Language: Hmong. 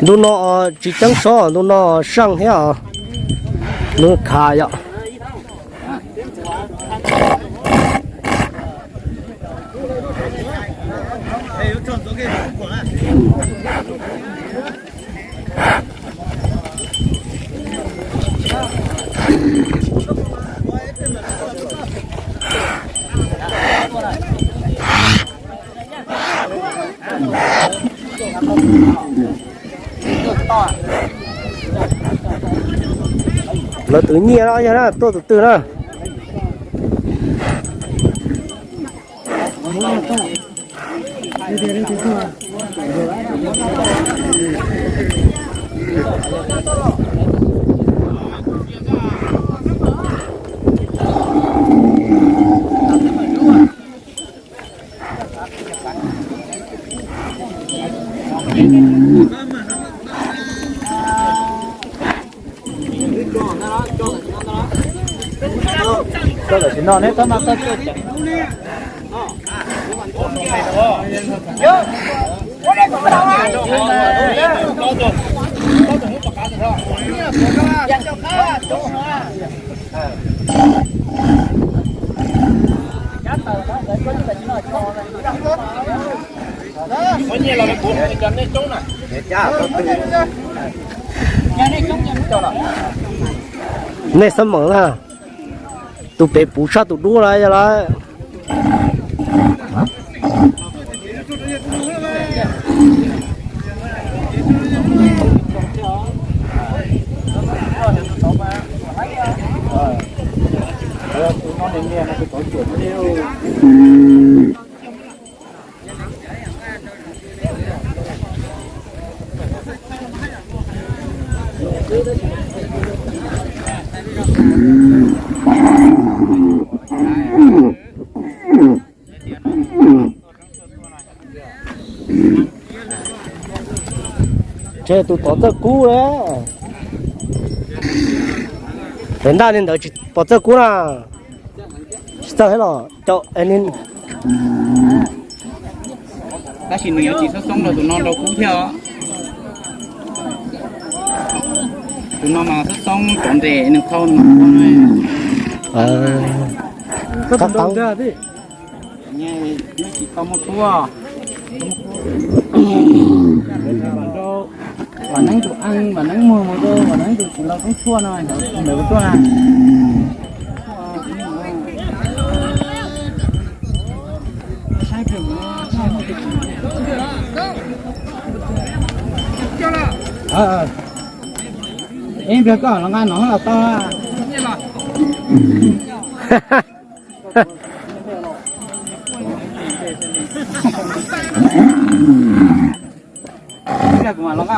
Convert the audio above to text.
Ntu no tsis ceeb sob, ntu no saj thiab os. Ntu khav yom. Lawv tus nyiaj no yog na, tuaj tus twg na? Nej xab meem na, tus pem puv tshaj tus dub lawm yog lawm. Ntshe tus pov txawj kub na. Pem ntaj li ntawd tsis pov txawj kub na. Tsis txawj thiab los cov. Tab sis nws yuav tsis xoob xoob rau tus no nrau kub thiab os. Tus no mas xoob xoob cov nres nws qhau nws ua no. Qab qab. Nws tsis tau muaj tshuaj. Vam neeb tus eej, vam neeb muag mus rau vam neeb tus tsis ntau roob tshuaj no, ntawd ua tuaj na. Ib pliag koj los nqa no los tau. Ib pliag kuv mam los nqa.